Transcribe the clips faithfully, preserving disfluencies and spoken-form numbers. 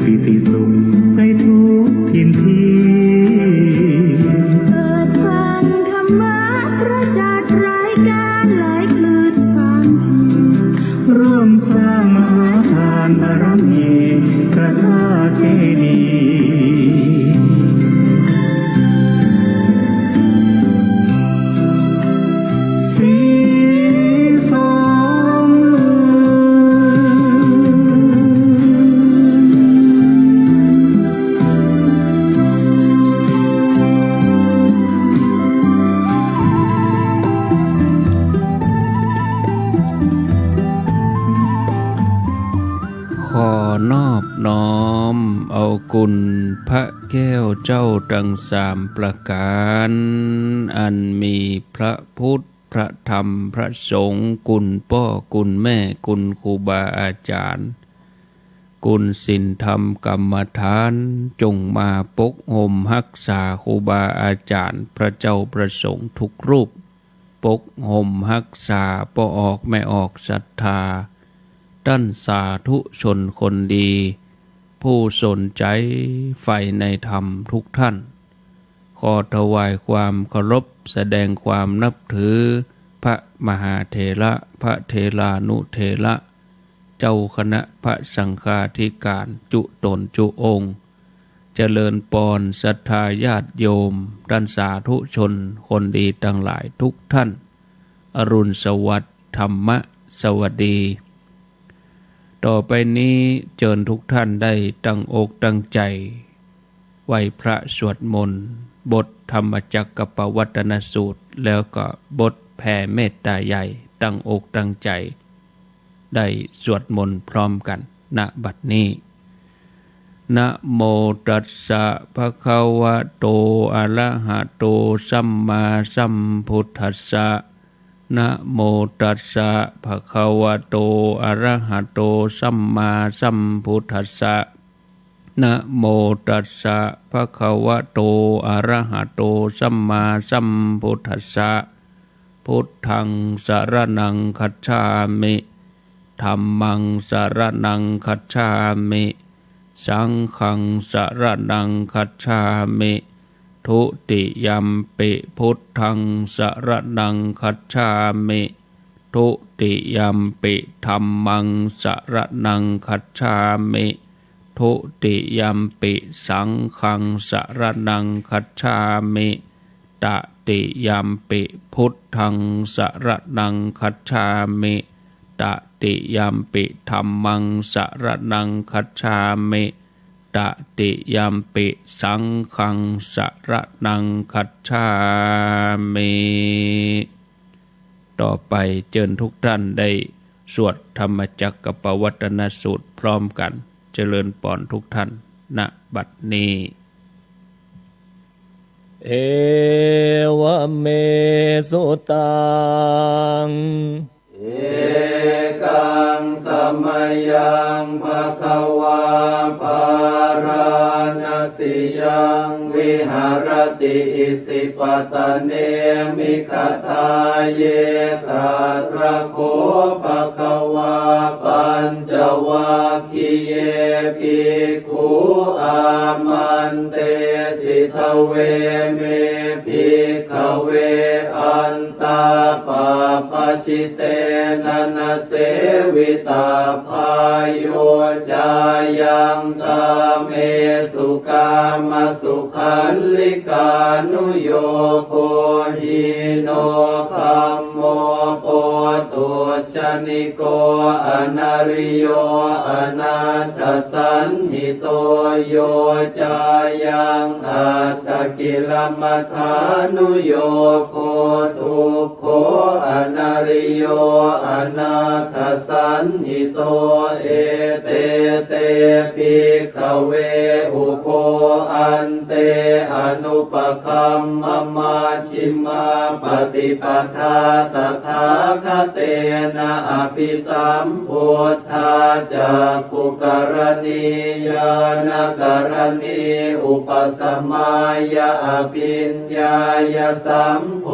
ปิติสุขในทุกถิ่นที่ เปิดฟังธรรมะประจักษ์รายการหลายคลื่นความ ร่วมสร้างมหาทานบารมีพระธาตุเจดีย์ สีสอง ขอนอบน้อมเอาคุณพระแก้วเจ้าตังสามประก๋าน อันมีพระพุทธ พระธรรม พระสงฆ์ คุณป้อ คุณแม่ คุณครูบาอาจ๋ารย์ คุณศีลธรรมกรรมฐาน จงมาปกห่มฮักษาครูบาอาจ๋ารย์ พระเจ้าพระสงฆ์ทุกรูป ปกห่มฮักษาป้อออกแม่ออกศรัทธา ต้านสาธุชนคนดี ผู้สนใจ๋ใฝ่ในธรรมทุกท่าน ขอถวายความเคารพ แสดงความนับถือ พระมหาเถระ พระเถรานุเถระ เจ้าคณะพระสังฆาธิการ จุ๊ต๋นจุ๊องค์ เจริญปอนศรัทธาญาติโยม ต้านสาธุชนคนดีตังหลายทุกท่าน อรุณสวัสดิ์ ธรรมสวัสดี ต่อไปนี้เจิญทุกท่านได้ตั้งอกตั้งใจ๋ ไหว้พระสวดมนต์ บทธรรมจักกัปปวัตตนสูตร แล้วก็บทแผ่เมตตาใหญ่ ตั้งอกตั้งใจ๋ ได้สวดมนต์พร้อมกั๋น ณ บัดนี้ นะโมตัสสะ ภะคะวะโต อะระหะโต สัมมาสัมพุทธัสสะ นะโมตัสสะ ภะคะวะโต อะระหะโต สัมมาสัมพุทธัสสะ นะโมตัสสะ ภะคะวะโต อะระหะโต สัมมาสัมพุทธัสสะ พุทธัง สะระณัง คัจฉามิ ธัมมัง สะระณัง คัจฉามิ สังฆัง สะระณัง คัจฉามิ ทุติยัมปิ พุทธัง สะระณัง คัจฉามิ ทุติยัมปิ ธัมมัง สะระณัง คัจฉามิ ทุติยัมปิ สังฆัง สะระณัง คัจฉามิ ตติยัมปิ พุทธัง สะระณัง คัจฉามิ ตติยัมปิ ธัมมัง สะระณัง คัจฉามิ ตติยัมปิ สังฆัง สะระณัง คัจฉามิ ต่อไปเจิญทุกท่านได้สวดธรรมจักกัปปวัตตนสูตรพร้อมกั๋น เจริญปอนทุกท่าน ณ บัดนี้ เอวะเม สุตัง เอกัง สะมะยัง ภะคะวา พาราณะสียัง วิหะระติ อิสิปะตะเน มิกขะทาเย ตะตระโข ภะคะวา ปัญจวัคคีเย ภิก ขุ อามันเตสิ ทะเวเม ภิกขะเว อันตา ปัปปะชิเตนะ นะเสวิตะ พาโย จายัง กาเมสุ กามะสุขัลลิกานุโยโก หีโน คัมโม โปตุชฌะนิโก อะนะริโย อะนัตถสันหิโต โย จายัง อัตตะกิลมัฏฐานุโยโก ทุก โข อะนะริโย อะนัตถสันหิโต เอเต เต ภิกขะเว อุโภ อันเต อะนุปะคัมมะ มัชฌิมาปะติปะทา ตถาคะเตนะ อะภิสัมพุทธา จักขุกะรณี ญาณะกะรณี อุปะสะมายะ อะภิญญายะ สัมโพ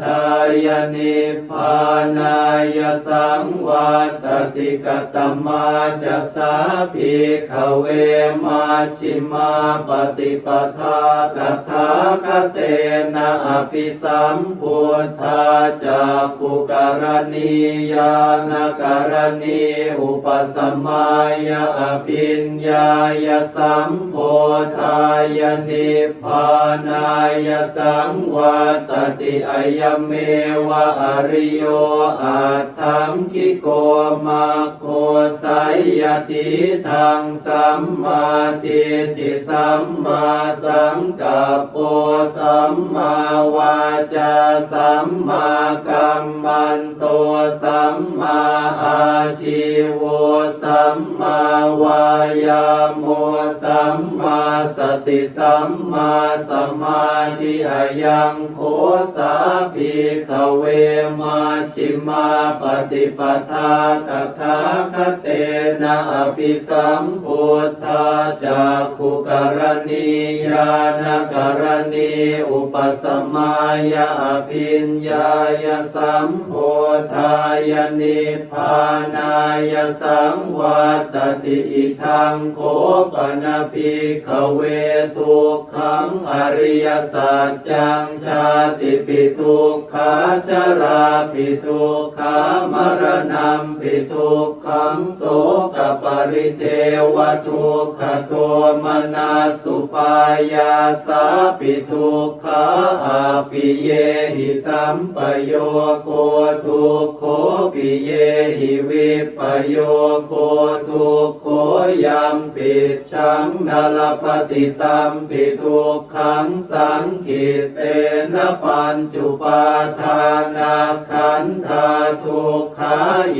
ธายะ นิพพา nāya saṃvattati. Katamā ca sā, bhikkhave, majjhimā paṭipadā tathāgatena abhisambuddhā cakkhukaraṇī ñāṇakaraṇī upasamāya abhiññāya sambodhāya nibbānāya saṃvattati? Ayameva ariyo aṭṭhaṅgiko maggo, seyyathīdaṃ: sammādiṭṭhi sammāsaṅkappo sammāvācā sammākammanto sammāājīvo sammāvāyāmo sammāsati sammāsamādhi. Ayaṃ kho sā, bhikkhave, majjhimā paṭipadā tathāgatena abhisambuddhā cakkhukaraṇī ñāṇakaraṇī upasamāya abhiññāya sambodhāya nibbānāya saṃvattati. Idaṃ kho pana, bhikkhave, dukkhaṃ ariyasaccaṃ: jātipi dukkhā jarāpi dukkhā maraṇampi dukkhaṃ sokaparidevadukkhadomanassupāyāsāpi duk khā, appiyehi sampayogo dukkho, piyehi vippayogo dukkho, yampicchaṃ na labhati tampi dukkhaṃ, saṅkhittena pañcupādānakkhandhā dukkhā.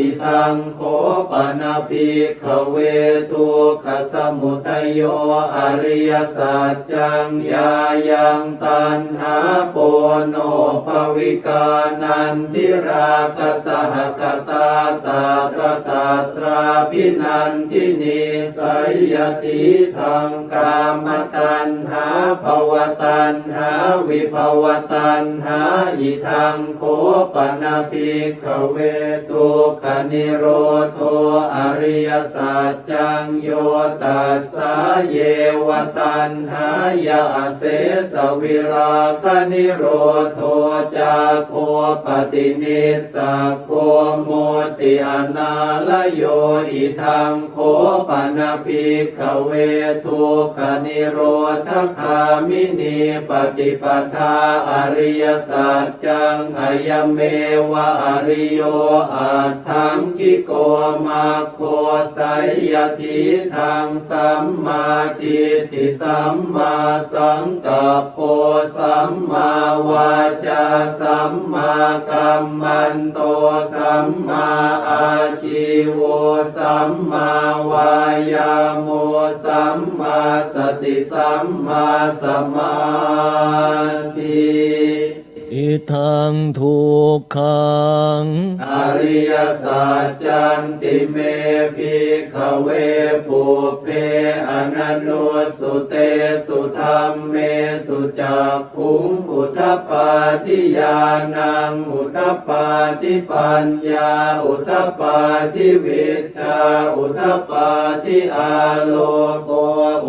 Idaṃ kho pana, bhikkhave, dukkhasamudayo ariyasaccaṃ: yāyaṃ taṇhā ponobbhavikā nandirāgasahagatā tatra tatrābhinandinī, seyyathīdaṃ: kāmataṇhā bhavataṇhā vibhavataṇhā. Idaṃ kho pana, bhikkhave, dukkhanirodho ariyasaccaṃ: yo tassāyeva taṇhāya asesavirāganirodho cāgo paṭinissaggo mutti anālayo. Idaṃ kho pana, bhikkhave, dukkhanirodhagāminī paṭipadā ariyasaccaṃ: ayameva ariyo aṭṭhaṅgiko maggo, seyyathīdaṃ: sammādiṭṭhi sammāsaṅkappo sammāvācā sammākammanto sammāājīvo sammāvāyāmo sammāsati sammāsamādhi. Idaṃ dukkhaṃ ariyasaccanti me, bhikkhave, pubbe ananussutesu dhammesu cakkhuṃ udapādi ñāṇaṃ udapādi paññā udapādi vijjā udapādi āloko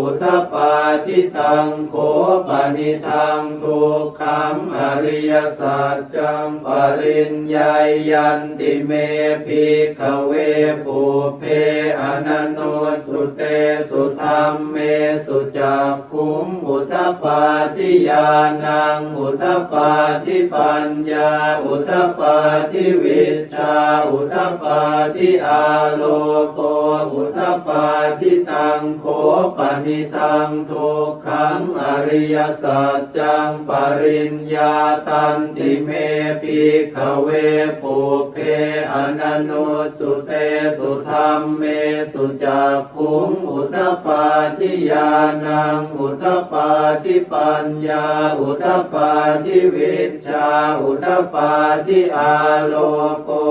udapādi. Taṃ kho panidaṃ dukkhaṃ ariyasaccaṃ pariññeyyanti me, bhikkhave, pubbe ananussutesu dhammesu cakkhuṃ udapādi ñāṇaṃ udapādi paññā udapādi vijjā udapādi āloko udapādi. Taṃ kho panidaṃ dukkhaṃ ariyasaccaṃ pariññātanti me, bhikkhave, pubbe ananussutesu dhammesu cakkhuṃ udapā udapādi ñāṇaṃ udapādi paññā udapādi vijjā udapādi āloko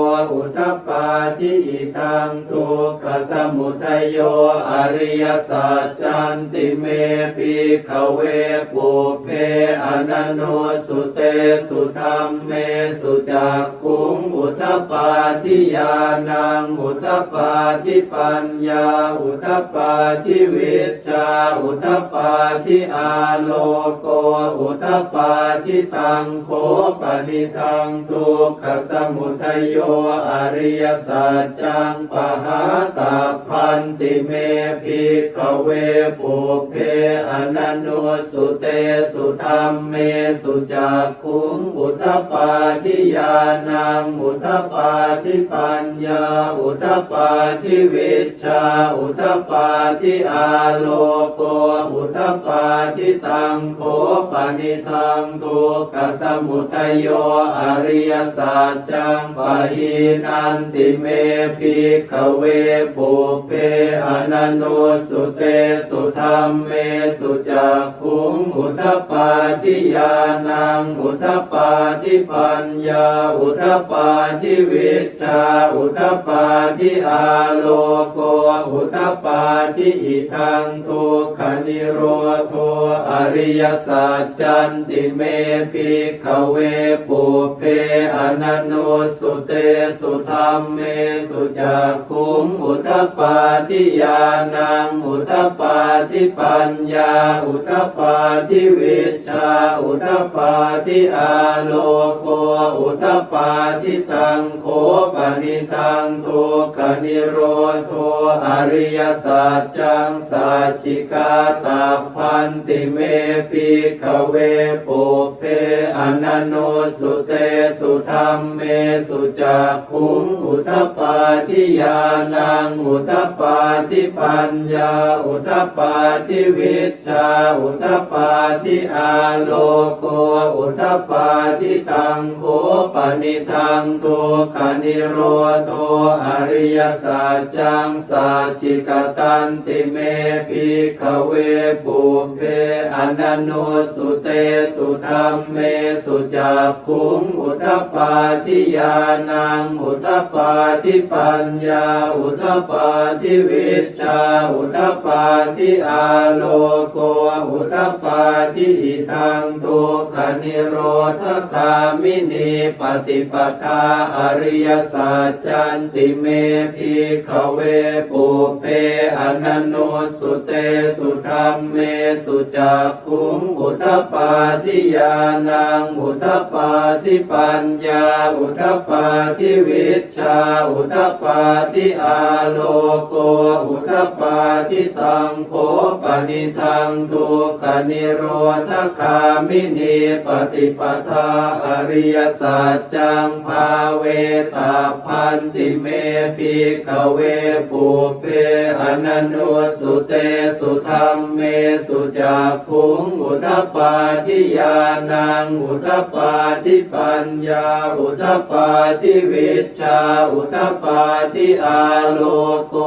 udapādi. Idaṃ dukkhasamudayo ariyasaccanti me bhikkhave pubbe ananussutesu dhammesu cakkhuṃ udapādi ñāṇaṃ udapādi paññā udapādi vijjā udapādi āloko udapādi. Taṃ kho panidaṃ dukkhasamudayo ariyasaccaṃ pahātabbanti me bhikkhave pubbe ananussutesu dhammesu cakkhuṃ udapādi ñāṇaṃ udapādi paññā udapādi vijjā udapādi āloko udapādi. Taṃ kho panidaṃ dukkhasamudayo ariyasaccaṃ pahīnanti me bhikkhave pubbe ananussutesu dhammesu cakkhuṃ udapādi ñāṇaṃ udapādi paññā udapādi vijjā udapādi āloko udapādi. Idaṃ dukkhanirodho ariyasaccanti me bhikkhave pubbe ananussutesu dhammesu cakkhuṃ udapādi ñāṇaṃ udapādi paññā udapādi vijjā udapādi āloko udapādi. Taṃ kho panidaṃ dukkhanirodho ariyasaccaṃ sacchikātabbanti me bhikkhave pubbe ananussutesu dhammesu cakkhuṃ udapādi ñāṇaṃ udapādi paññā udapādi vijjā udapādi āloko udapādi. Taṃ kho panidaṃ dukkhanirodho ariyasaccaṃ sacchikatanti me bhikkhave pubbe ananussutesu dhammesu cakkhuṃ udapādi ñāṇaṃ udapādi paññā udapādi vijjā udapādi āloko udapādi. Idaṃ dukkhanirodhagāminī paṭipadā ariyasaccanti me bhikkhave pubbe ananussutesu dhammesu cakkhuṃ udapādi ñāṇaṃ udapādi paññā udapādi vijjā udapādi āloko udapādi. Taṃ kho panidaṃ dukkhanirodhagāminī paṭipadā ariyasaccaṃ bhāvetabbanti me bhikkhave pubbe ananussutesu dhammesu cakkhuṃ udapādi ñāṇaṃ udapādi paññā udapādi vijjā udapādi āloko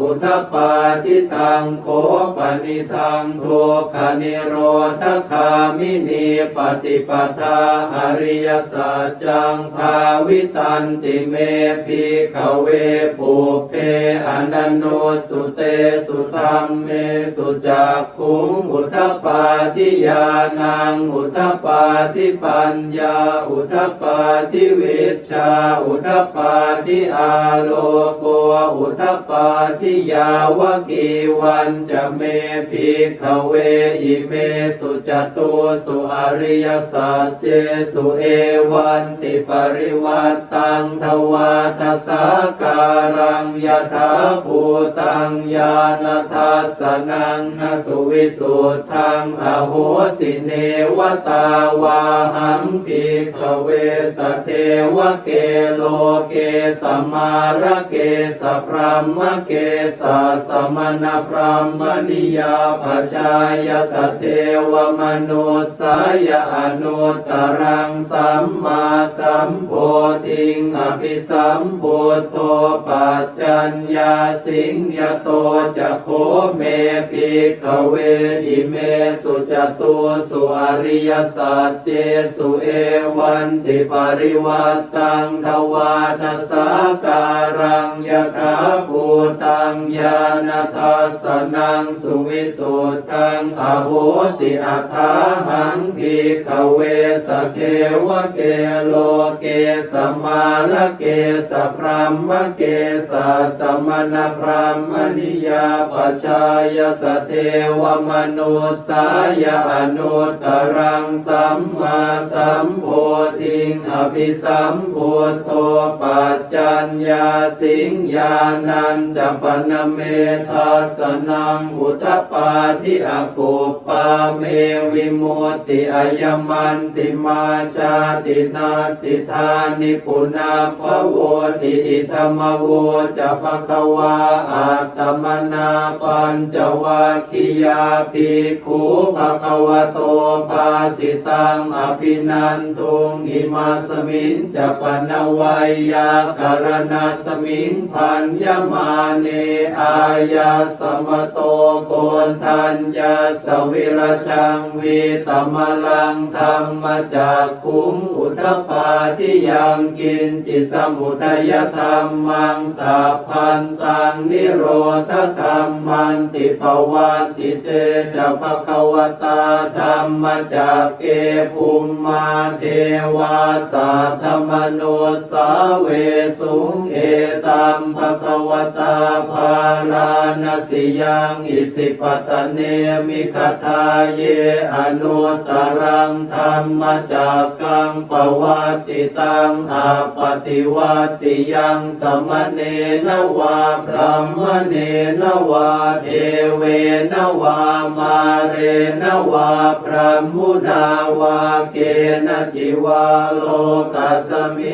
udapādi. Taṃ kho panidaṃ dukkhanirodhagāminī paṭipadā ariyasaccaṃ bhāvitanti me bhikkhave pubbe ananussutesu dhammesu cakkhuṃ udapādi ñāṇaṃ udapādi paññā udapādi vijjā udapādi āloko udapādi. Yāvakīvañca me bhikkhave imesu catūsu ariyasaccesu evantiparivaṭṭaṃ dvādasākāraṃ yathābhūtaṃ ñāṇadassanaṃ na suvisuddhaṃ ahosi. Neva tāvāhaṃ bhikkhave sadevake loke samārake sabrahmake sassamaṇabrāhmaṇiyā pajāya sadevamanussāya anuttaraṃ sammāsambodhiṃ abhisambuddho paccaññāsiṃ. Yato ca kho me bhikkhave imesu catūsu ariyasaccesu evantiparivaṭṭaṃ dvādasākāraṃ yathābhūtaṃ ñāṇadassanaṃ suvisuddhaṃ ahosi. Athāhaṃ bhikkhave sadevake loke samārake sabrahmake sassamaṇabrāhmaṇiyā pajāya sadevamanussāya anuttaraṃ sammāsambodhiṃ abhisambuddho paccaññāsiṃ. Ñāṇañca pana me dassanaṃ udapādi, akuppā me vimutti, ayamantimā jāti, natthidāni punabbhavoti. Idamavoca bhagavā. Attamanā pañcavaggiyā bhikkhū bhagavato bhāsitaṃ abhinanduṃ. Imasmiñca pana veyyākaraṇasmiṃ bhaññamāne āyasmato Koṇḍaññassa virajaṃ vītamalaṃ dhammacakkhuṃ udapādi, yaṃ kiñci samudayadhammaṃ sabbantaṃ nirodhadhammanti. Pavattite ca bhagavatā dhammacakke bhummā devā saddamanussāvesuṃ. Etaṃ bhagavatā Bārāṇasiyaṃ Isipatane Migadāye anuttaraṃ dhammacakkaṃ pavattitaṃ appaṭivattiyaṃ samaṇena vā brāhmaṇena vā devena vā mārena vā brahmunā vā kenaci vā lokasminti.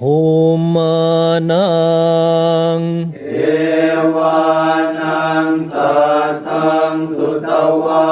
Bhummānaṃ devānaṃ saddaṃ sutvā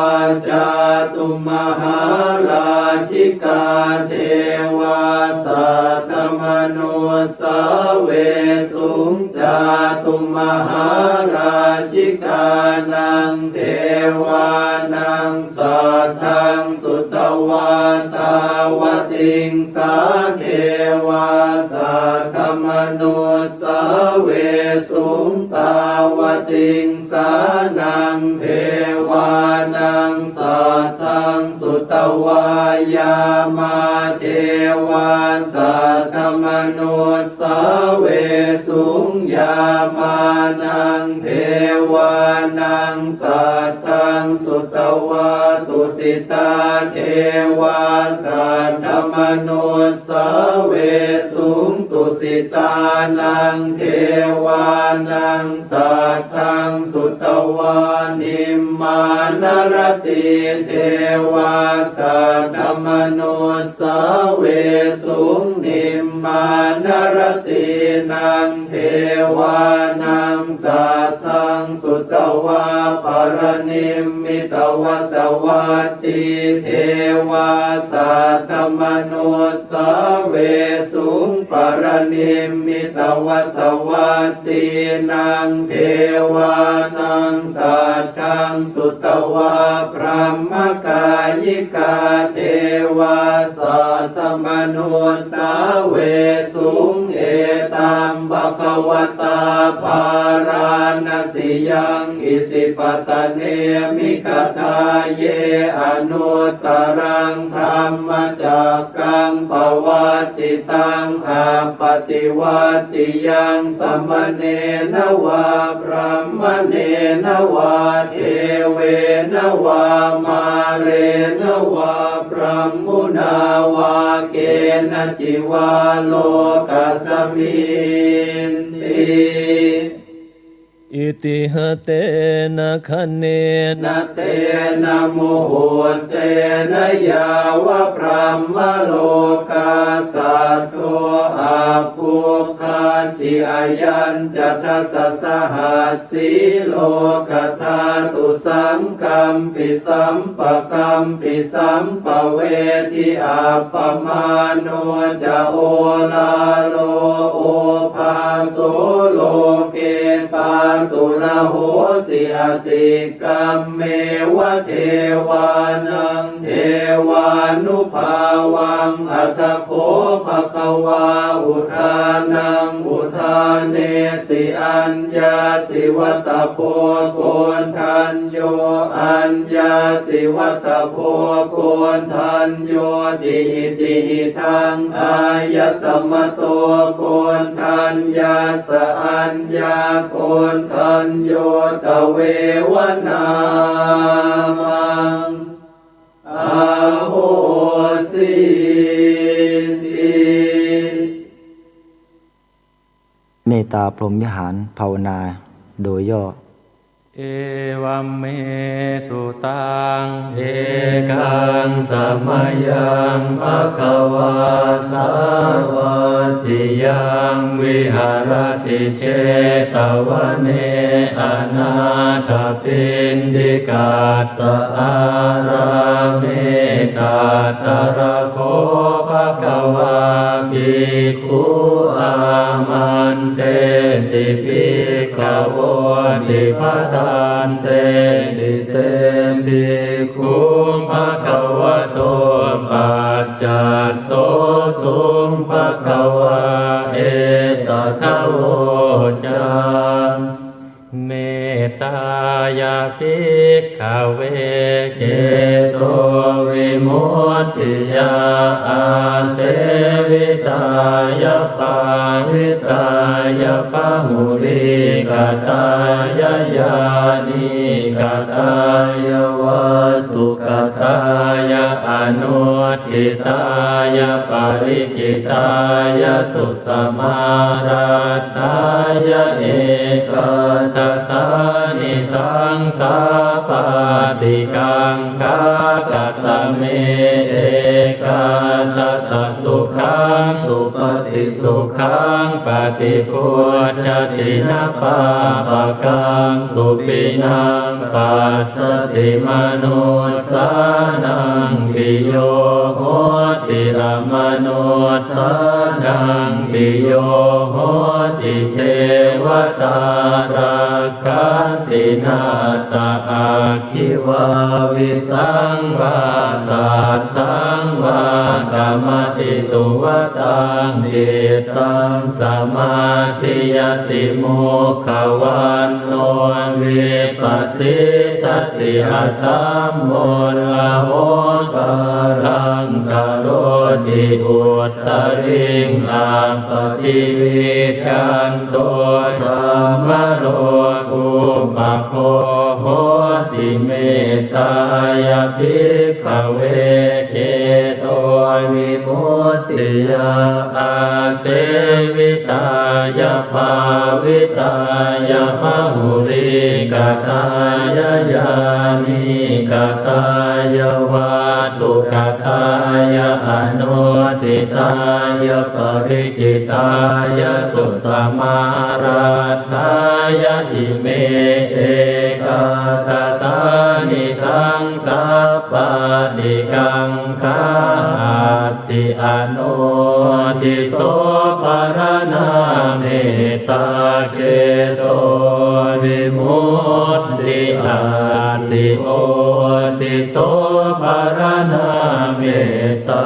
cātummahārājikā devā saddamanussāvesuṃ. Cātummahārājikānaṃ devānaṃ saddaṃ sutvā tāvatiṃsā devā saddamanussāvesuṃ. Tāvatiṃsānaṃ devānaṃ saddaṃ sutvā yāmā devā saddamanussāvesuṃ. Yāmānaṃ devānaṃ saddaṃ sutvā tusitā devā saddamanussāvesuṃ. Tusitānaṃ devānaṃ saddaṃ sutvā nimmānaratī devā saddamanussāvesuṃ. Nimmānaratīnaṃ devānaṃ saddaṃ sutvā paranimmitavasavattī devā saddamanussāvesuṃ. Paranimmitavasavattīnaṃ devānaṃ saddaṃ sutvā brahmakāyikā devā saddamanussāvesuṃ. Etaṃ bhagavatā Bārāṇasiyaṃ Isipatane Migadāye anuttaraṃ dhammacakkaṃ pavattitaṃ appaṭivattiyaṃ samaṇena vā brāhmaṇena vā devena vā mārena vā brahmunā vā kenaci vā lokasminti. Itiha tena khaṇena tena muhuttena yāva brahmalokā saddo abbhuggacchi. Ayañca dasasahassī lokadhātu saṅkampi sampakampi sampavedhi. Appamāṇo ca oḷāro obhāso loke pāturahosi atikkammeva devānaṃ devānubhāvaṃ. Atha kho bhagavā udānaṃ udānesi: Aññāsi vata bho koṇḍañño, aññāsi vata bho koṇḍaññoti. Itihidaṃ āyasmato koṇḍaññassa aññākoṇḍañño tveva nāmaṃ ahosīti. เมตตาพรหมวิหารภาวนาโดยย่อ Evaṃ me sutaṃ. Ekaṃ samayaṃ bhagavā sāvatthiyaṃ viharati jetavane anāthapiṇḍikassa ārāme. Tatra kho bhagavā bhikkhū āmantesi bhikkhavoti. Bhadanteti te bhikkhū bhagavato paccassosuṃ. Bhagavā etadavoca: Mettāya bhikkhave cetovimuttiyā āsevitāya bhāvitāya bahulīkatāya yānīkatāya vatthukatāya anuṭṭhitāya parici tāya susamāraddhāya ekādasānisaṃsā pāṭikaṅkhā. Katame ekādasa? Sukhaṃ supati, sukhaṃ paṭibujjhati, na pāpakaṃ supinaṃ passati, manussānaṃ piyo hoti, amanussānaṃ piyo hoti, devatā rakkhanti, nāssa aggi vā visaṃ vā satthaṃ vā kamati, tuvaṭaṃ cittaṃ samādhiyati, mukhavaṇ ṇo vippasīdati, asammuḷho kālaṃ karoti, uttariṃ appaṭivijjhanto brahmalokūpago hoti. Mettāya bhikkhave cetovimuttiyā āsevitāya bhāvitāya bahulīkatāya yānīkatāya vatthukatāya anuṭṭhitāya parici tāya susamāraddhāya ime ekādasānisaṃsā pāṭikaṅkhā. Atthi anodhiso pharaṇā mettā cetovimutti, atthi odhiso pharaṇā mettā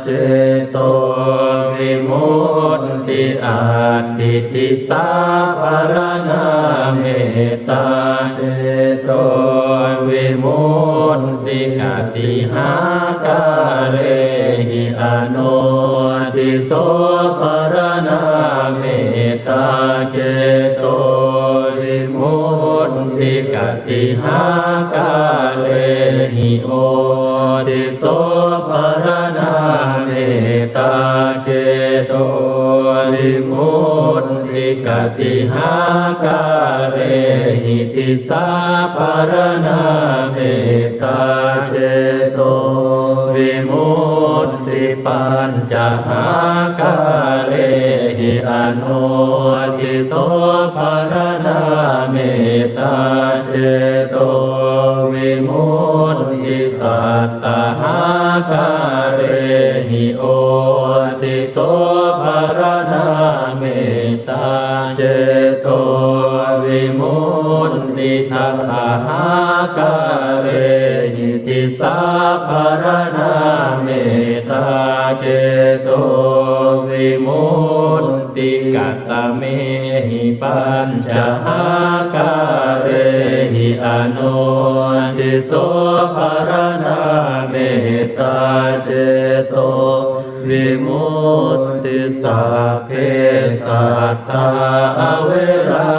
cetovimutti, atthi disā pharaṇā mettā cetovimutti. Katīhākārehi anodhiso pharaṇā mettā cetovimutti, katīhākārehi odhiso pharaṇā mettā cetovimutti, katīhākāre hi disāpharaṇā mettā ceto vimutti pañcahākārehi. Anodhisopharaṇā mettā ceto vimutti sattahākārehi. Odhisopharaṇā mettā ceto vimutti dasahākārehi. Disāpharaṇā mettā ceto vimutti katamehi pañcahākārehi. Anodhisopharaṇā mettā ceto vimutti. Sabbe sattā averā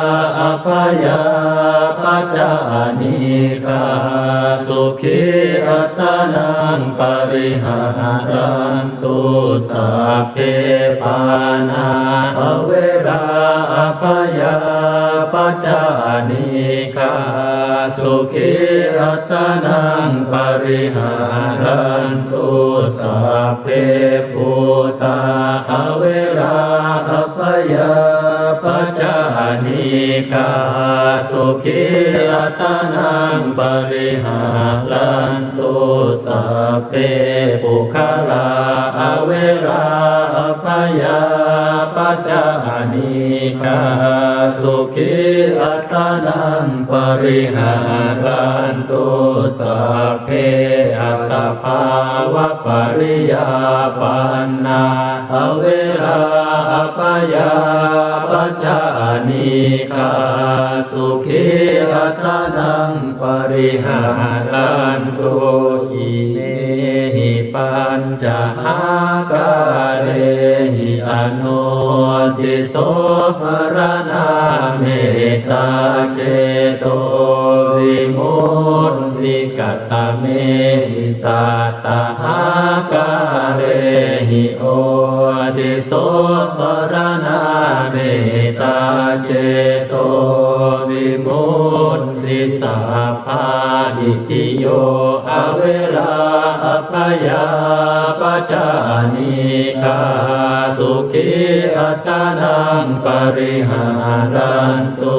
abyāpajjhā anīghā sukhī attānaṃ pariharantu. Sabbe pāṇā averā abyāpajjhā anīghā sukhī attānaṃ pariharantu. Sabbe bhūtā averā abyāpajjhā anīghā sukhī attānaṃ pariharantu. Sabbe puggalā averā abyāpajjhā anīghā sukhī attānaṃ pariharantu. Sabbe attabhāvapariyāpannā averā abyāpajjhā anīghā sukhī attānaṃ pariharantu. Imehi pañcahākārehi anodhisopharaṇā mettā ceto vimutti katamehi sattahākārehi. Odhisopharaṇā mettā ceto vimutti sabbā itthiyo averā abyāpajjhā anīghā sukhī attānaṃ pariharantu.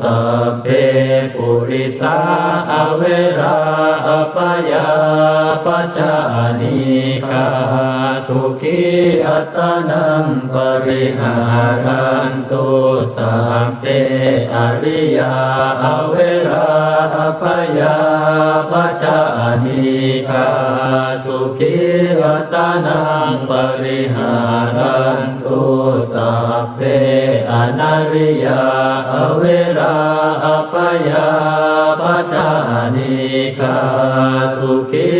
Sabbe purisā averā abyāpajjhā anīghā sukhī attānaṃ pariharantu. Sabbe ariyā averā abyāpajjhā anīghā sukhī attānaṃ pariharantu. Sabbe anariyā averā abyāpajjhā anīghā sukhī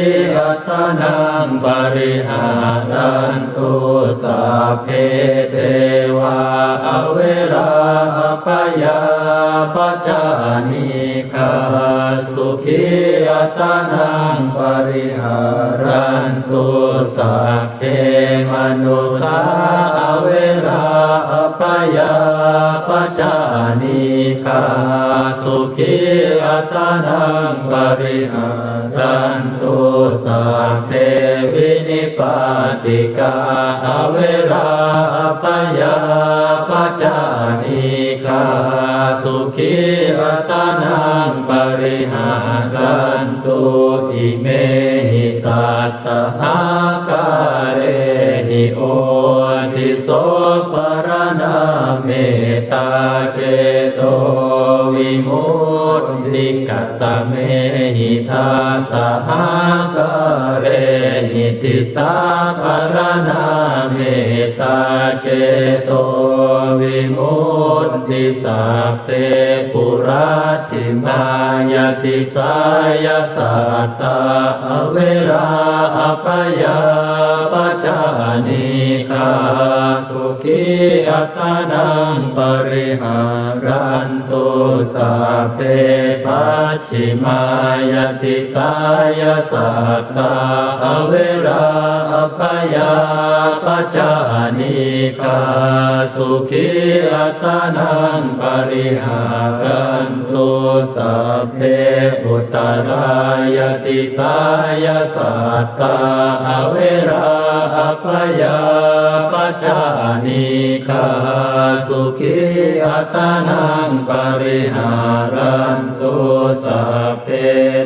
attānaṃ pariharantu. Sabbe devā averā abyāpajjhā anīghā sukhī attānaṃ pariharantu. Sabbe manussā averā abyāpajjhā anīghā sukhī attānaṃ pariharantu. Sabbe vinipātikā averā abyāpajjhā anīghā sukhī attānaṃ pariharantu. Imehi sattahākārehi odhisopharaṇā mettā ceto vimutti katamehi dasahākārehi. Disāpharaṇā mettā ceto vimutti. Sabbe puratthimāya disāya sattā averā abyāpajjhā anīghā สุขีอัตตานังปริหารันตุ สัพเพปัจฉิมายะดิสายะสัตตา อเวรา อัพพยาปัจจานีฆา สุขีอัตตานังปริหารันตุ สัพเพอุตตรายะดิสายะสัตตา อเวรา อัพพยาปัจจานีฆา สุขีอัตตานังปริหารันตุ สัพเพ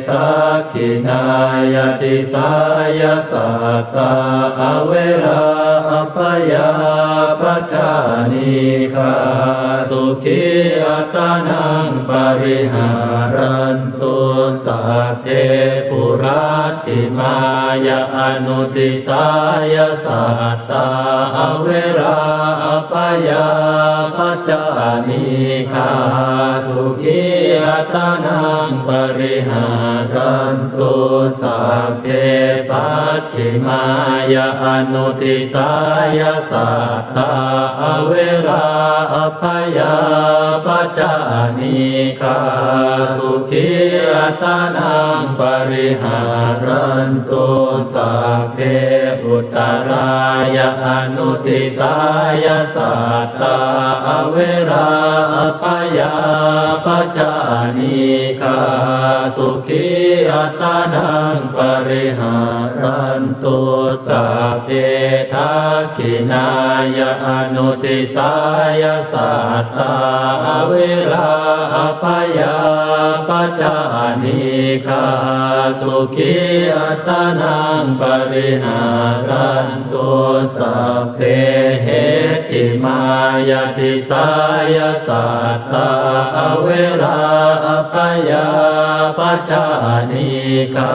ทักขิณายะดิสายะสัตตา อเวรา อัพพยาปัจจานีฆา สุขีอัตตานังปริหารันตุ สัพเพปุรักขิมายะอนุดิสายะสัตตา อเวรา อัพพยาปัจจานีฆา สุขีอัตตานังปริหารันตุ สัพเพปัจฉิมายะอนุดิสายะสัตตา อเวรา อัพพยาปัจจานีฆา สุขีอัตตานังปริหารันตุ สัพเพอุตตรายะอนุดิสายะสัตตา อเวรา อัพพยาปัจจานีฆา สุขีอัตตานังปริหารันตุ สัพเพทักขิณายะอนุดิสายะสัตตา อเวรา อัพพยาปัจจานีฆา สุขีอัตตานังปริหารันตุ สัพเพเห หิมายะดิสายะสัตตา อเวรา อัพพยาปัจจานีฆา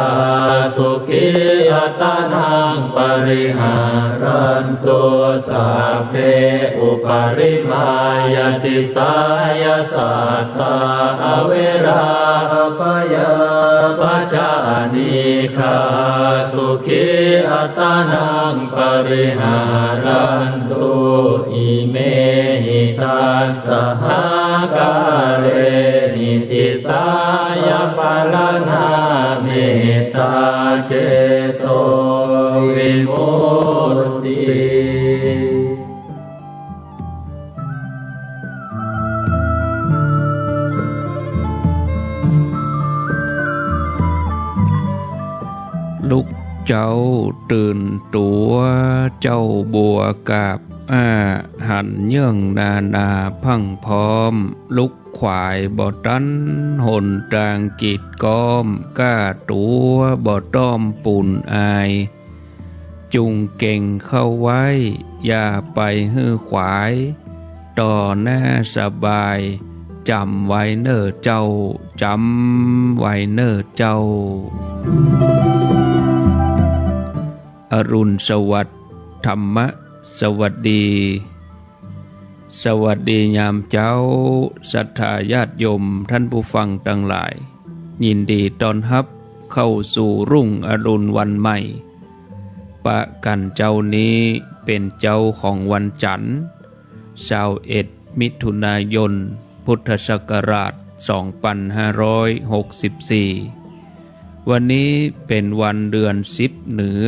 สุขีอัตตานังปริหารันตุ สัพเพอุปริมายะดิสายะสัตตา อเวรา อัพพยาปัจจานีฆา สุขีอัตตานังปริหารันตุ อิเมหิ ทัสสะหะกาเรหิ ดิสายะปะระณาเมตตาเจโตวิมุตติ ลุกเจ้าตื่นตั๋ว เจ้าบัวกาบอ้า หันเยิ่งนานาพรั่งพร้อม ลุกขวายบ่ตัน หนตางกีดก๊อม ก้าตั๋วบ่ต้อมปูนอาย จุ่งเก่งเข้าไว้ อย่าไปหื้อขวาย ต่อหน้าสบาย จ๋ำไว้เน่อเจ้า จ๋ำไว้เน่อเจ้า อรุณสวัสดิ์ ธรรมะสวัสดี สวัสดียามเจ๊า ศรัทธาญาติโยมท่านผู้ฟังตังหลาย ยินดีต้อนฮับเข้าสู่รุ่งอรุณวันใหม่ ปะกั๋นเจ๊านี้เป๋นเจ๊าของวันจั๋นทร์ ซาวเอ็ด มิถุนายน พุทธศักราช สองปันห้าร้อยหกสิบสี่ วันนี้เป๋นวันเดือนสิบเหนือ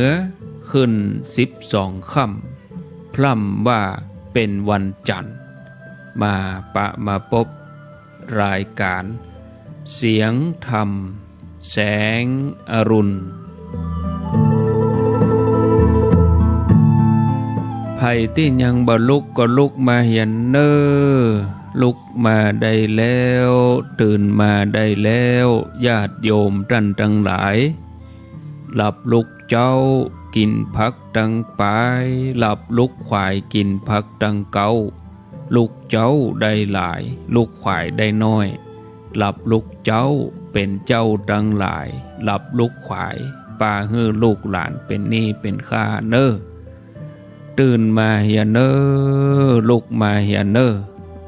ขึ้นสิบสองค่ำ พร่ำว่าเป๋นวันจั๋นทร์ มาปะมาปบรายก๋าน เสียงธรรม แสงอรุณ ใผตี้ยังบ่ลุกก็ลุกมาเหียเน่อ ลุกมาได้แล้ว ตื่นมาได้แล้ว ญาติโยมต้านตังหลาย หลับลุกเจ๊า กิ๋นผักตังป๋าย หลับลุกขวาย กิ๋นผักตังเก๊า ลุกเจ๊าได้หลาย ลุกขวายได้น้อย หลับลุกเจ๊าเป๋นเจ้าตังหลาย หลับลุกขวาย ปาหื้อลูกหลานเป๋นหนี้เป๋นข้าเน่อ ตื่นมาเหียเน่อ ลุกมาเหียเน่อ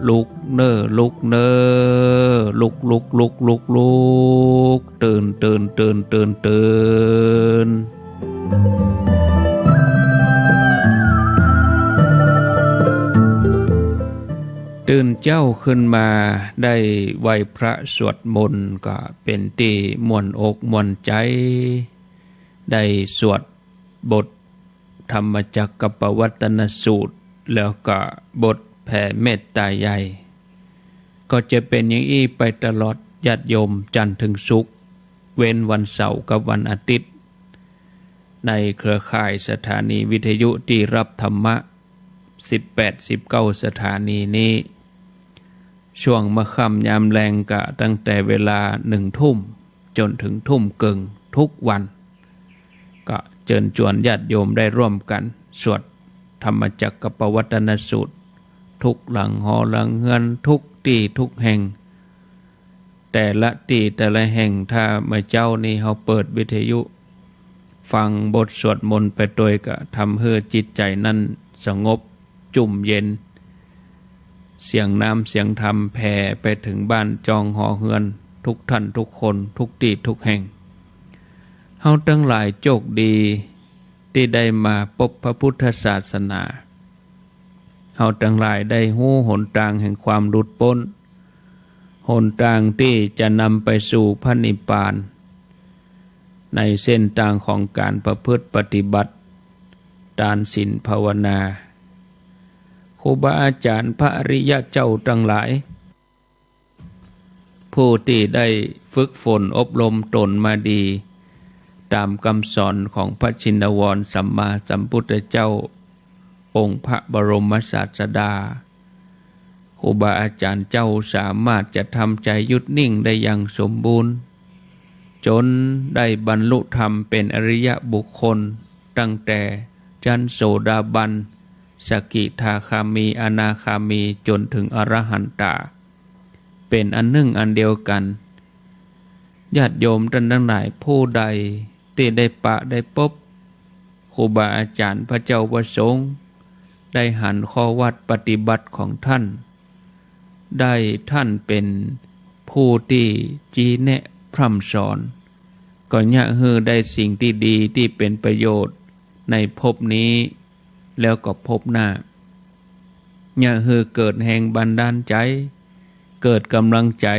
ลุกเน่อ ลุกเน่อ ลุก ลุก ลุก ลุก ลุก ตื่น ตื่น ตื่น ตื่น ตื่น ตื่นเจ๊าขึ้นมาได้ไหว้พระสวดมนต์ก็เป๋นตี้ม่วนอกม่วนใจ๋ ได้สวดบทธรรมจักกัปปวัตตนสูตร แล้วก็บทแผ่เมตตาใหญ่ ก็จะเป๋นอย่างอี้ไปตลอด ญาติโยม จันทร์เถิงศุกร์ เว้นวันเสาร์กับวันอาทิตย์ ในเครือข่ายสถานีวิทยุตี้ฮับธรรมะ สิบแปด สิบเก้า สถานีนี้ ช่วงมะค่ำยามแลงก็ตั้งแต่เวลาหนึ่งทุ่มจ๋นเถิงทุ่มเกิ่งทุกวัน ก็เจิญจวนญาติโยมได้ร่วมกั๋นสวดธรรมจักกัปปวัตตนสูตร ทุกหลังหอหลังเฮือน ทุกตี้ทุกแห่ง แต่ละตี้แต่ละแห่ง ถ้าเมื่อเจ๊านี้เฮาเปิดวิทยุฟังบทสวดมนต์ไปตวย ก็ทำหื้อจิตใจ๋นั้นสงบจุ่มเย็น เสียงน้ำเสียงธรรมแผ่ไปเถิงบ้านจองหอเฮือน ทุกท่านทุกคน ทุกตี้ทุกแห่ง เฮาตังหลายโจคดีตี้ได้มาปบพระพุทธศาสนา เฮาตังหลายได้ฮู้หนตางแห่งความหลุดป๊น หนตางตี้จะนำไปสู่พระนิพพาน ในเส้นตางของก๋านประพฤติปฏิบัติ ตานศีลภาวนา ครูบาอาจ๋ารย์พระอริยะเจ้าตังหลาย ผู้ตี้ได้ฝึกฝนอบรมต๋นมาดี ต๋ามกำสอนของพระชินวรสัมมาสัมพุทธเจ้า องค์พระบรมศาสดา ครูบาอาจ๋ารย์เจ้าสามารถจะทำใจ๋หยุดนิ่งได้อย่างสมบูรณ์ จ๋นได้บรรลุธรรมเป๋นอริยบุคคล ตั้งแต่จั๊นโสดาบัน สกิทาคามี อนาคามี จ๋นเถิงอรหันตา เป๋นอันนึ่งอันเดียวกั๋น ญาติโยมต้านตังหลาย ผู้ใดตี้ได้ปะได้ปบครูบาอาจ๋ารย์พระเจ้าพระสงฆ์ ได้หันข้อวัดปฏิบัติของท่าน ได้ท่านเป๋นผู้ตี้จี๊แนะพร่ำสอน ก็เยียะหื้อได้สิ่งตี้ดีตี้เป๋นประโยชน์ในภพนี้ แล้วก็ภพหน้า เยียะหื้อเกิดแรงบันดาลใจ๋ เกิดก๋ำลังใจ๋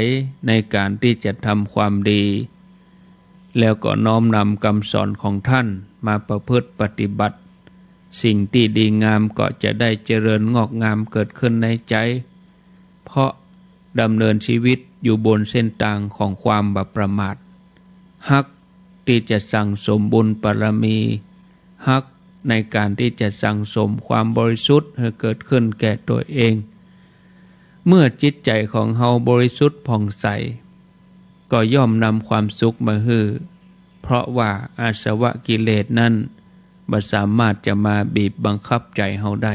ในก๋านตี้จะทำความดี แล้วก็น้อมนำกำสอนของท่านมาประพฤติปฏิบัติ สิ่งตี้ดีงามก็จะได้เจริญงอกงามเกิดขึ้นในใจ๋ เพราะดำเนินชีวิตอยู่บนเส้นตางของความบ่ประมาท ฮักตี้จะสั่งสมบุญบารมี ฮักในก๋านตี้จะสั่งสมความบริสุทธิ์หื้อเกิดขึ้นแก่ตั๋วเอง เมื่อจิตใจ๋ของเฮาบริสุทธิ์ผ่องใส ก็ย่อมนำความสุขมาหื้อ เพราะว่าอาสวะกิเลสนั้นบ่สามารถจะมาบีบบังคับใจ๋เฮาได้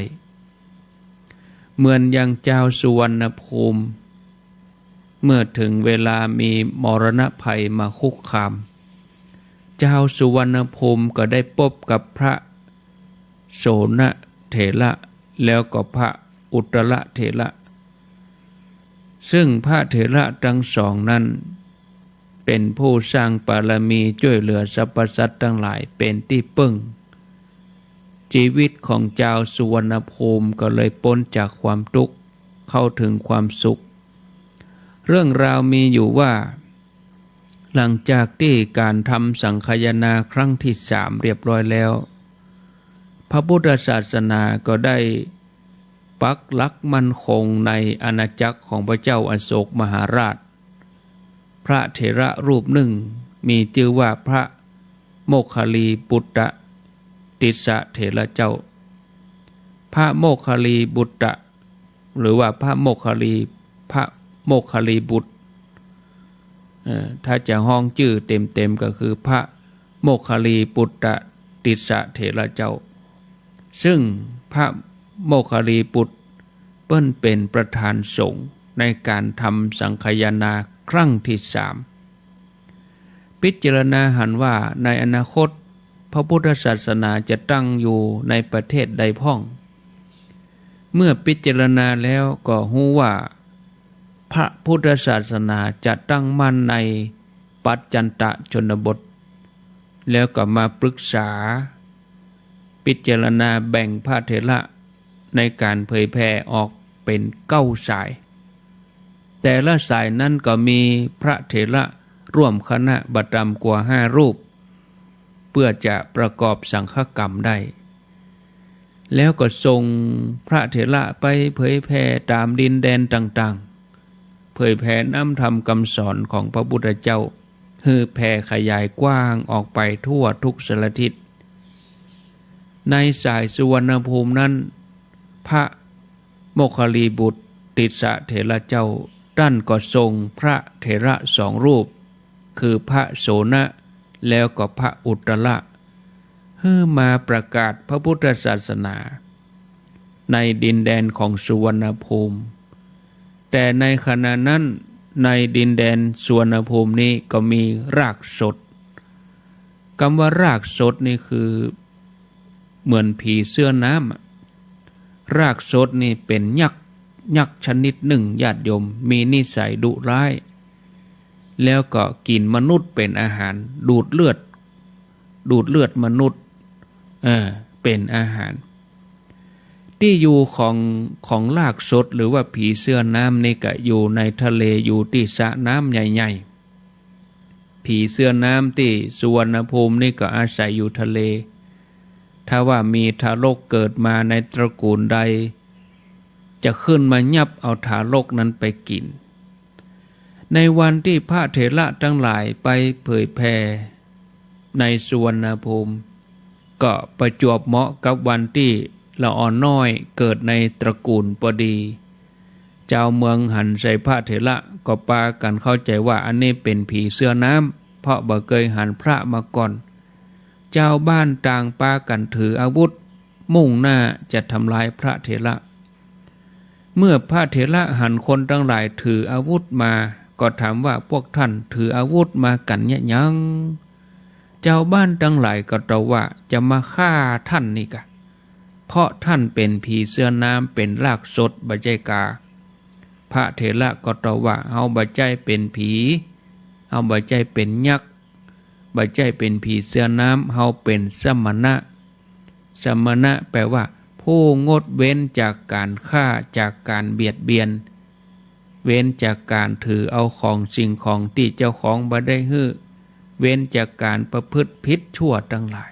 เหมือนอย่างจาวสุวรรณภูมิ เมื่อเถิงเวลามีมรณะภัยมาคุกคาม จาวสุวรรณภูมิก็ได้ปบกับพระโสณเถระ แล้วก็พระอุตตรเถระ ซึ่งพระเถระตังสองนั้น เป๋นผู้สร้างบารมีจ้วยเหลือสรรพสัตว์ตังหลายเป๋นตี้เปิ้ง จีวิตของจาวสุวรรณภูมิก็เลยป๊นจากความตุ๊กข์ เข้าเถิงความสุข เรื่องราวมีอยู่ว่า หลังจากตี้ก๋านทำสังฆายนาครั้งตี้สามเรียบร้อยแล้ว พระพุทธศาสนาก็ได้ปักหลักมั่นคงในอาณาจักรของพระเจ้าอโศกมหาราช พระเถระรูปนึ่งมีจื้อว่าพระโมคคัลลีปุตตะติสสะเถระเจ้า พระโมคคัลลีปุตตะ หรือว่าพระโมคคัลลี พระโมคคัลลีบุตร เอ่อ ถ้าจะฮ้องจื้อเต็มๆ ก็คือพระโมคคัลลีปุตตะติสสะเถระเจ้า ซึ่งพระโมคคัลลีบุตรเปิ้นเป๋นประธานสงฆ์ในก๋านทำสังฆายนาครั้งตี้สาม พิจารณาหันว่าในอนาคตพระพุทธศาสนาจะตั้งอยู่ในประเทศใดพ่อง เมื่อพิจารณาแล้วก็ฮู้ว่าพระพุทธศาสนาจะตั้งมั่นในปัจจันตชนบท แล้วก็มาปรึกษาพิจารณาแบ่งพระเถระในก๋านเผยแผ่ออก เป๋นเก้าสาย แต่ละสายนั้นก็มีพระเถระร่วมคณะบ่ต่ำกว่าห้ารูป เพื่อจะประกอบสังฆกรรมได้ แล้วก็ส่งพระเถระไปเผยแผ่ต๋ามดินแดนต่างๆ เผยแผ่น้ำธรรมกำสอนของพระพุทธเจ้า หื้อแผ่ขยายกว้างออกไปทั่วทุกสารทิศ ในสายสุวรรณภูมินั้น พระโมคคัลลีบุตรติสสะเถระเจ้า ต้านก็ส่งพระเถระสองรูป คือพระโสณะ แล้วก็พระอุตตระ หื้อมาประกาศพระพุทธศาสนา ในดินแดนของสุวรรณภูมิ แต่ในขณะนั้นในดินแดนสุวรรณภูมินี้ก็มีราชสด กำว่ารากสดนี่คือเหมือนผีเสื้อน้ำอะ รากสดนี่เป๋นยักษ์ ยักษ์ชนิดนึ่งญาติโยม มีนิสัยดุร้าย แล้วก็กิ๋นมนุษย์เป๋นอาหาร ดูดเลือด ดูดเลือดมนุษย์ เออ เป๋นอาหาร ตี้อยู่ของ ของรากสดหรือว่าผีเสื้อน้ำนี่ก็อยู่ในทะเล อยู่ตี้สระน้ำใหญ่ๆ ผีเสื้อน้ำตี้สุวรรณภูมินี่ก็อาศัยอยู่ทะเล ถ้าว่ามีทารกเกิดมาในตระกูลใด จะขึ้นมายับเอาทารกนั้นไปกิ๋น ในวันตี้พระเถระตังหลายไปเผยแผ่ในสุวรรณภูมิ ก็ประจวบเหมาะกับวันตี้ละอ่อนน้อยเกิดในตระกูลปอดี จาวเมืองหันใส่พระเถระก็ปากั๋นเข้าใจ๋ว่าอันนี้เป๋นผีเสื้อน้ำ เพราะบ่เกยหันพระมาก่อน จาวบ้านต่างปากั๋นถืออาวุธ มุ่งหน้าจะทำลายพระเถระ เมื่อพระเถระหันคนตังหลายถืออาวุธมา ก็ถามว่า พวกต้านถืออาวุธมากั๋นเยียะหยัง จาวบ้านตังหลายก็ตอบว่า จะมาฆ่าต้านนี่กา เพราะต้านเป๋นผีเสื้อน้ำ เป๋นรากสดบ่ใจ้กา พระเถระก็ตอบว่า เฮาบ่ใจ้เป๋นผี เฮาบ่ใจ้เป๋นยักษ์ บ่ใจ้เป๋นผีเสื้อน้ำ เฮาเป๋นสมณะ สมณะแปลว่าผู้งดเว้นจากก๋านฆ่า จากก๋านเบียดเบียน เว้นจากก๋านถือเอาของสิ่งของตี้เจ้าของบ่ได้หื้อ เว้นจากก๋านประพฤติผิดชั่วตังหลาย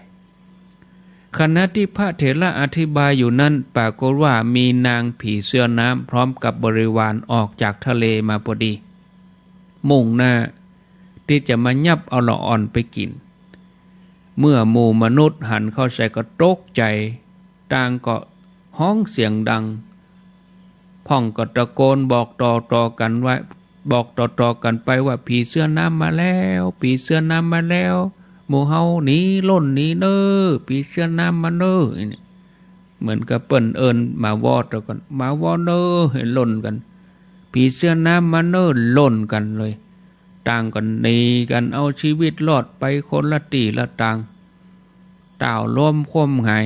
ขณะตี้พระเถระอธิบายอยู่นั้น ปรากฏว่ามีนางผีเสื้อน้ำพร้อมกับบริวารออกจากทะเลมาปอดี มุ่งหน้าตี้จะมายับเอาละอ่อนไปกิ๋น เมื่อหมู่มนุษย์หันเข้าใส่ก็ตกใจ๋ ต่างก็ฮ้องเสียงดัง พ่องก็ตะโกนบอกต่อๆ กั๋นไว้ บอกต่อๆ กั๋นไปว่า ผีเสื้อน้ำมาแล้ว ผีเสื้อน้ำมาแล้ว หมู่เฮาหนีล่นหนีเน่อ ผีเสื้อน้ำมาเน่อ นี่ เหมือนกับเปิ้นเอิ้นหมาวอต่อกั๋น หมาวอเน่อ หื้อล่นกั๋น ผีเสื้อน้ำมาเน่อ ล่นกั๋นเลย ต่างก็หนีกั๋นเอาชีวิตรอดไปคนละตี้ละตาง ต้าวล้มคว่ำหงาย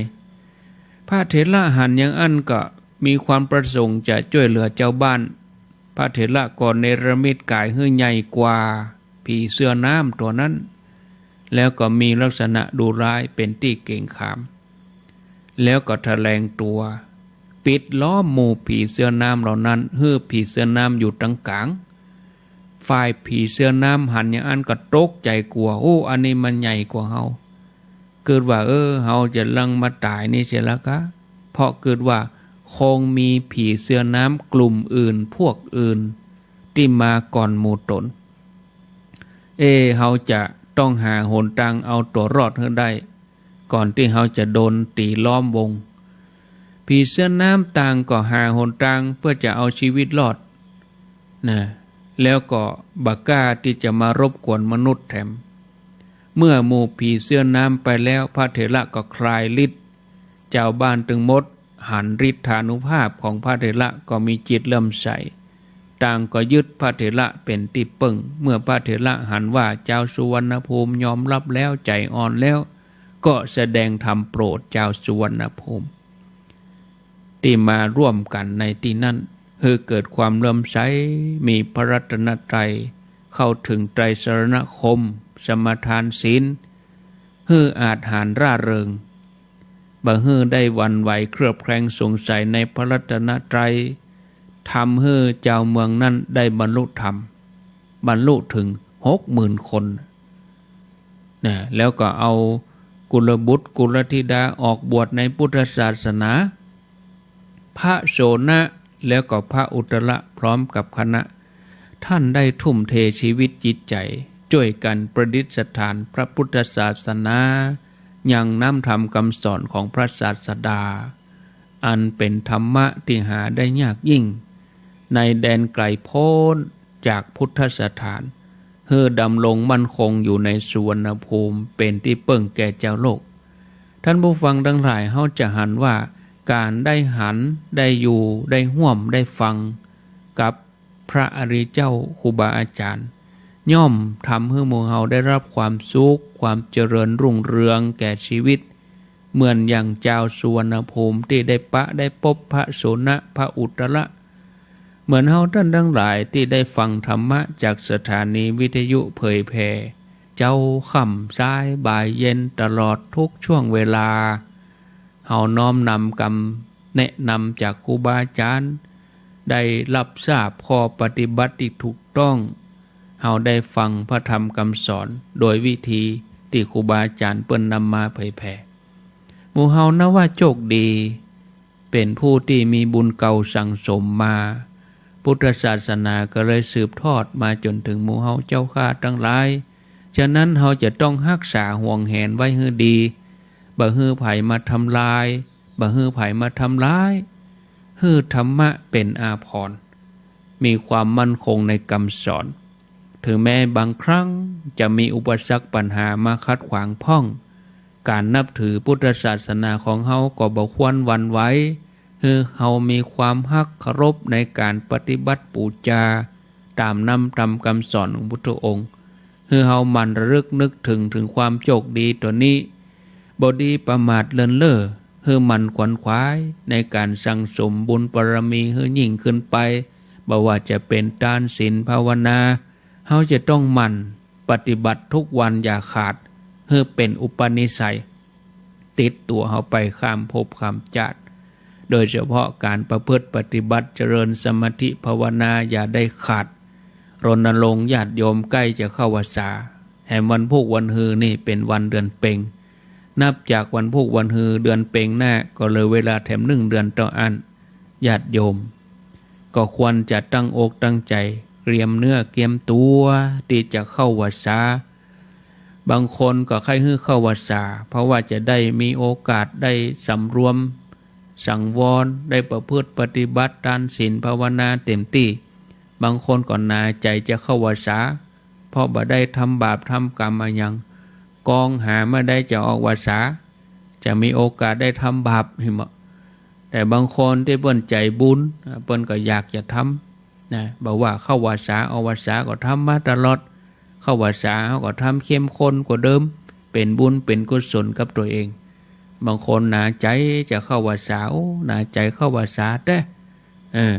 พระเถระหันอย่างอั้นก็มีความประสงค์จะจ้วยเหลือจาวบ้าน พระเถระก็เนรมิตก๋ายหื้อใหญ่กว่าผีเสื้อน้ำตั๋วนั้น แล้วก็มีลักษณะดุร้ายเป๋นตี้เกรงขาม แล้วก็แถลงตั๋ว ปิดล้อมหมู่ผีเสื้อน้ำเหล่านั้น หื้อผีเสื้อน้ำอยู่ตางก๋าง ฝ่ายผีเสื้อน้ำหันอย่างอั้นก็ตกใจ๋กั๋ว โอ้ อันนี้มันใหญ่กว่าเฮา กึ๊ดว่า เออ เฮาจะลังมาต๋ายนี่เสียละกา เพราะกึ๊ดว่าคงมีผีเสื้อน้ำกลุ่มอื่นพวกอื่นตี้มาก่อนหมู่ต๋น เอ เฮาจะต้องหาหนตางเอาตั๋วรอดหื้อได้ ก่อนตี้เฮาจะโดนตี๋ล้อมวง ผีเสื้อน้ำต่างก็หาหนตางเปื้อจะเอาชีวิตรอดนะ แล้วก็บ่กล้าตี้จะมารบกวนมนุษย์แถม เมื่อหมู่ผีเสื้อน้ำไปแล้ว พระเถระก็คลายฤทธิ์ จาวบ้านตึงหมดหันฤทธานุภาพของพระเถระก็มีจิตเลื่อมใส ต่างก็ยึดพระเถระเป๋นตี้เปิ้ง เมื่อพระเถระหันว่าจาวสุวรรณภูมิยอมรับแล้ว ใจ๋อ่อนแล้ว ก็แสดงธรรมโปรดจาวสุวรรณภูมิ ตี้มาร่วมกั๋นในตี้นั้น หื้อเกิดความเลื่อมใส มีพระรัตนตรัย เข้าเถิงไตรสรณคมน์ สมาทานศีล หื้ออาจหาญร่าเริง บ่หื้อได้หวั่นไหวเคลือบแคลงสงสัยในพระรัตนตรัย ทำหื้อจาวเมืองนั้นได้บรรลุธรรม บรรลุเถิงหกหมื่นคน นะ แล้วก็เอากุลบุตรกุลธิดาออกบวชในพุทธศาสนา พระโสณะแล้วก็พระอุตตระพร้อมกับคณะ ท่านได้ทุ่มเทชีวิตจิตใจ๋ จ้วยกั๋นประดิษฐานพระพุทธศาสนา ยังน้ำธรรมกำสอนของพระศาสดา อันเป๋นธรรมะตี้หาได้ยากยิ่ง ในแดนไก๋ป๊นจากพุทธสถาน หื้อดำรงมั่นคงอยู่ในสุวรรณภูมิ เป๋นตี้เปิ้งแก่จาวโลก ท่านผู้ฟังตังหลาย เฮาจะหันว่าก๋านได้หัน ได้อยู่ ได้ฮ่วม ได้ฟังกับพระอริยเจ้าครูบาอาจ๋ารย์ ย่อมทำหื้อหมู่เฮาได้ฮับความสุข ความเจริญรุ่งเรืองแก่ชีวิต เหมือนอย่างจาวสุวรรณภูมิตี้ได้ปะได้ปบพระโสณะ พระอุตตระ เหมือนเฮาต้านตังหลายตี้ได้ฟังธรรมะจากสถานีวิทยุเผยแผ่ เจ๊าค่ำสายบ่ายเย็นตลอดทุกช่วงเวลา เฮาน้อมนำกำแนะนำจากครูบาอาจ๋ารย์ ได้ฮับทราบข้อปฏิบัติตี้ถูกต้อง เฮาได้ฟังพระธรรมกำสอนโดยวิธีตี้ครูบาอาจ๋ารย์เปิ้นนำมาเผยแผ่ หมู่เฮานับว่าโจคดี เป๋นผู้ตี้มีบุญเก่าสั่งสมมา พุทธศาสนาก็เลยสืบทอดมาจ๋นเถิงหมู่เฮาเจ้าข้าตังหลาย ฉะนั้นเฮาจะต้องฮักษาหวงแหนไว้หื้อดี บ่หื้อใผมาทำลาย บ่หื้อใผมาทำร้าย หื้อธรรมะเป๋นอาภรณ์ มีความมั่นคงในกำสอน เถิงแม้บางครั้งจะมีอุปสรรคปัญหามาขัดขวางพ่อง ก๋านนับถือพุทธศาสนาของเฮาก็บ่ควรหวั่นไหว หื้อเฮามีความฮักเคารพในก๋านปฏิบัติปู๋จา ต๋ามน้ำธรรมกำสอนของพุทธองค์ หื้อเฮาหมั่นระลึกนึกเถิง เถิงความโจคดีตั๋วนี้ บ่ดีประมาทเลินเล่อ หื้อหมั่นขวนขวายในก๋านสั่งสมบุญบารมีหื้อยิ่งขึ้นไป บ่ว่าจะเป๋นตานศีลภาวนา เฮาจะต้องหมั่นปฏิบัติทุกวันอย่าขาด หื้อเป๋นอุปนิสัย ติดตั๋วเฮาไปข้ามภพข้ามจาติ โดยเฉพาะก๋านประพฤติปฏิบัติเจริญสมาธิภาวนาอย่าได้ขาด รณรงค์ญาติโยมใก้จะเข้าพรรษา แหมวันพูกวันฮือนี่เป๋นวันเดือนเพ็ญ นับจากวันพูกวันฮือเดือนเพ็ญหน้าก็เหลือเวลาแถมนึ่งเดือนเต้าอั้น ญาติโยมก็ควรจะตั้งอกตั้งใจ๋ เตรียมเนื้อเตรียมตั๋วตี้จะเข้าพรรษา บางคนก็ใค่หื้อเข้าพรรษา เพราะว่าจะได้มีโอกาสได้สำรวมสังวร ได้ประพฤติปฏิบัติตานศีลภาวนาเต๋มตี้ บางคนก็หนาใจ๋จะเข้าพรรษา เพราะบ่ได้ทำบาปทำก๋รรมอะหยัง กองหาเมื่อใดจะออกพรรษา จะมีโอกาสได้ทำบาป หันบ่ แต่บางคนตี้เปิ้นใจ๋บุญ เปิ้นก็อยากจะทำ นะ บ่ว่าเข้าพรรษาออกพรรษาก็ทำมาตลอด เข้าพรรษาเฮาก็ทำเข้มข้นกว่าเดิม เป๋นบุญเป๋นกุศลกับตั๋วเอง บางคนหนาใจ๋จะเข้าพรรษา โอ้ หนาใจ๋เข้าพรรษาแต๊ เออ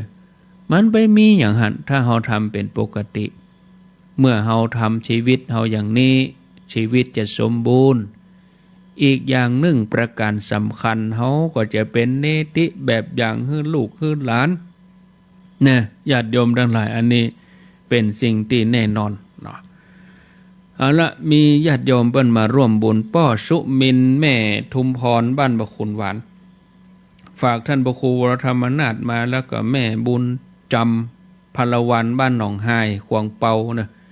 มันไปมีหยังหั้น ถ้าเฮาทำเป๋นปกติ เมื่อเฮาทำชีวิตเฮาอย่างนี้ ชีวิตจะสมบูรณ์ อีกอย่างนึ่งประก๋านสำคัญ เฮาก็จะเป๋นเนติแบบอย่างหื้อลูกหื้อหลาน นะ ญาติโยมตังหลาย อันนี้เป๋นสิ่งตี้แน่นอนเนาะ เอาละ มีญาติโยมเปิ้นมาร่วมบุญ ป้อสุมิน แม่ทุมพร บ้านบ่าขุนหวาน ฝากท่านพระครูวรธรรมนาถมา แล้วก็แม่บุญจำ พลวัน บ้านหนองฮาย ขวางเปาเนาะ